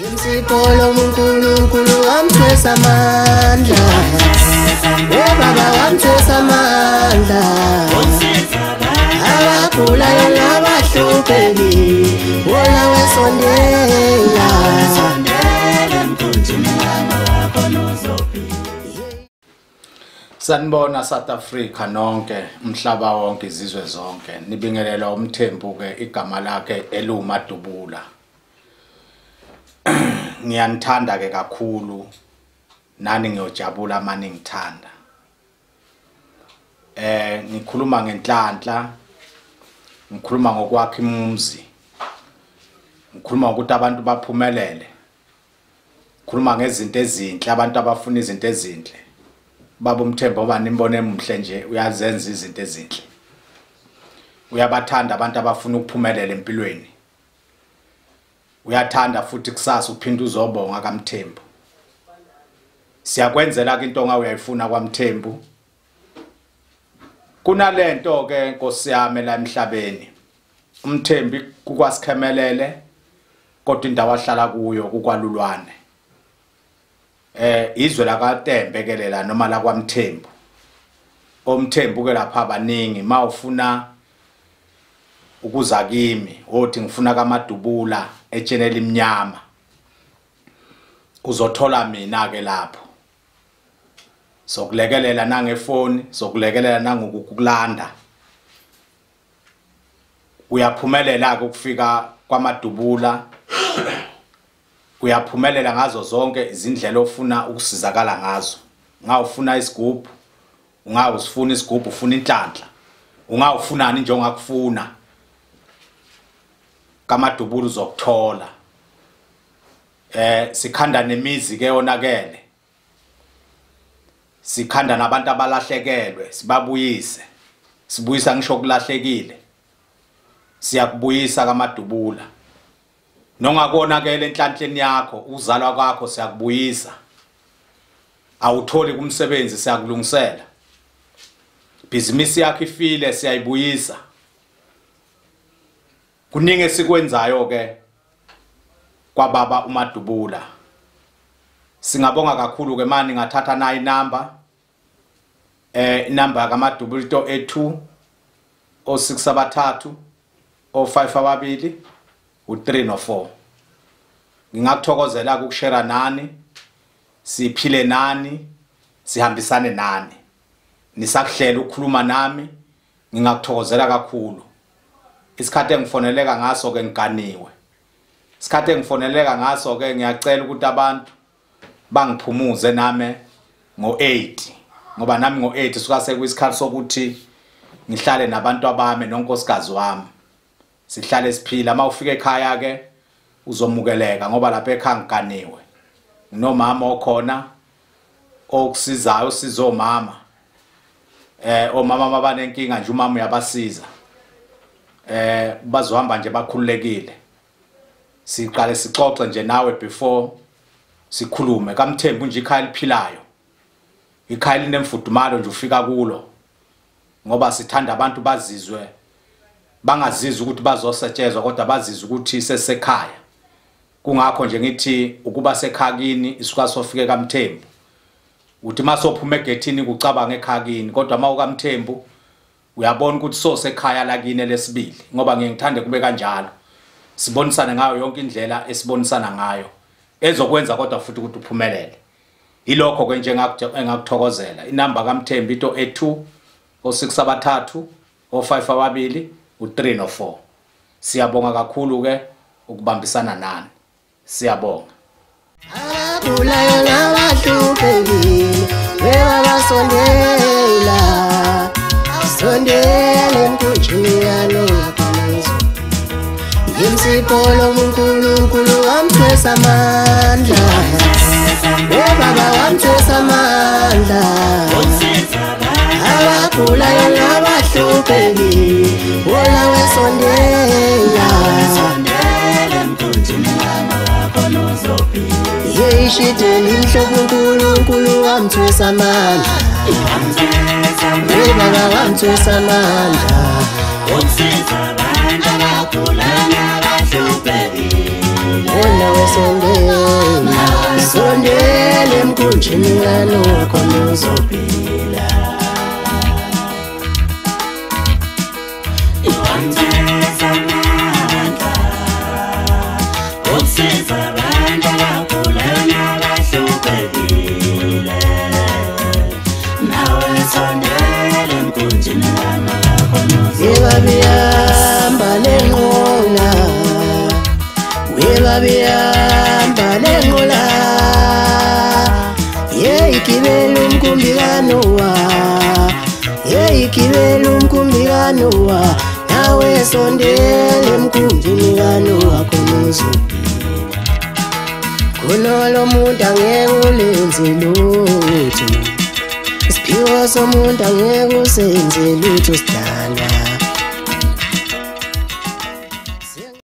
Imsipolo uNkulunkulu wamthwesa amandla. Baba wamthwesa amandla. Abagulayo nabahluphekile, wona wesondela. Sanibona South Africa nonke, umhlaba wonke, izizwe zonke. Nibingelelwa uMthembu ke, igama lakhe eluMadubula. Ngiyanithanda ke kakhulu, nani ngiyojabula mani ngithanda. Ngikhuluma ngenhlanhla, ngikhuluma ngokwakha imumzi, ngikhuluma ukuthi abantu baphumelele, ngikhuluma ngezinto ezinhle, abantu abafuna izinto ezinhle. Baba uMthembu ngoba nimbone emuhle nje, uyazenza izinto ezinhle. Uyabathanda abantu abafuna ukuphumelela empilweni. Uyathanda futhi kusasa uphinde uzobonga kaMthembu. Siyakwenzela ke into ongawuyifuna kwaMthembu. Kunalento ke Nkosi yami la emhlabeni. uMthembu kukwasikhemelele kodwa indawo ahlala kuyo kukwalulwane. Izwe lakaTembe ke lela noma la kwaMthembu. OMthembu ke lapha abaningi mawufuna ukuza kimi othi ngifuna kaMadubula etsheni elimnyama, uzothola mina ke lapho. Sokulekelela nangefoni, sokulekelela nangokukulanda. Uyaphumelela ke ukufika kwaMadubula. Uyaphumelela ngazo zonke izindlela ofuna ukusizakala ngazo. Ungawufuna isigubhu, ungawusifuna isigubhu, ufuna inhlanhla, ungawufunani nje ongakufuna, kaMadubula uzokuthola. Sikhanda nemizi ke yonakele, sikhanda nabantu abalahlekelwe, sibabuyise, sibuyisa ngisho kulahlekile, siyakubuyisa kaMadubula. Nongakonakele enhlanhleni yakho, uzalwa kwakho siyakubuyisa. Awutholi kumsebenzi, siyakulungisela. Ibhizinisi yakho ifile, siyayibuyisa. Kuningi esikwenzayo ke kwababa uMadubula. Singabonga kakhulu ke mani ngathatha nayi inamba, inamba kaMadubula ito 82 06 3 05 u3 no 4. Ngingakuthokozela ukushare nani, siphile nani, sihambisane nani. Nisakuhlela ukukhuluma nami, ngingakuthokozela kakhulu. Isikhathi engifoneleka ngaso ke ngiganiwe. Isikhathi engifoneleka ngaso ke ngiyacela ukuthi abantu bangiphumuze nami ngo8, ngoba nami ngo8 suka sekuyisikhathi sokuthi ngihlale nabantu abami nonkosikazi wami. Sihlale siphila. Uma ufika ekhaya ke uzomukeleka ngoba lapha ekhaya ngiganiwe. Nginomama okhona okusizayo, usiza omama. Omama mabanenkinga nje umama uyabasiza. Bazohamba nje bakhululekile. Siqale sixoxe nje nawe before sikhulume. KaMthembu nje ikhaya liphilayo, ikhaya linemfudumalo nje ufika kulo, ngoba sithanda abantu bazizwe, bangazizwa ukuthi bazosetshezwa, kodwa bazizwe ukuthi sesekhaya. Kungakho nje ngithi ukuba sekhakini isuka sofike kaMthembu. Uthi masophuma egethini kucabanga ekhakini, kodwa mawukaMthembu uyabona ukuthi sosekhaya lakini lesibili, ngoba ngiye ngithande kube kanjalo. Sibonisane ngayo yonke indlela esibonisana ngayo ezokwenza kodwa futhi ukuthi uphumelele. Ilokho ke nje engakuthokozela. Inamba kaMthembu ito 82 06 3 05 u3 no 4. Siyabonga kakhulu ke ukubambisana nani. Siyabonga. Abagulayo nabahluphekile, bebabasondela, sondela emkhunjini yalo yakhona. Imsipolo uNkulunkulu wamthwesa amandla. Baba wamthwesa amandla. Abagulayo nabahluphekile, wona wesondela. Yeyishide limhlophe uNkulunkulu wamthwesa amandla. Baba wamthwesa amandla. Wona wesondela. emkhunjini kaNowa khona uzophila. Wamthwesa amandla ukusiza abantu abagulayo nabahluphekile. Nawe sondela emkhunjini kaNowa khona uzophila. Webabihamba lenqola, webabihamba lenqola, yeyigibela umkhumbi kaNowa, yeyigibela umkhumbi kaNowa, nawe sondela emkhunjini kaNowa khona uzophila. Khona lo muntu angeke ulenze lutho, isiphiwo somuntu angeke usenze lutho sidalwa.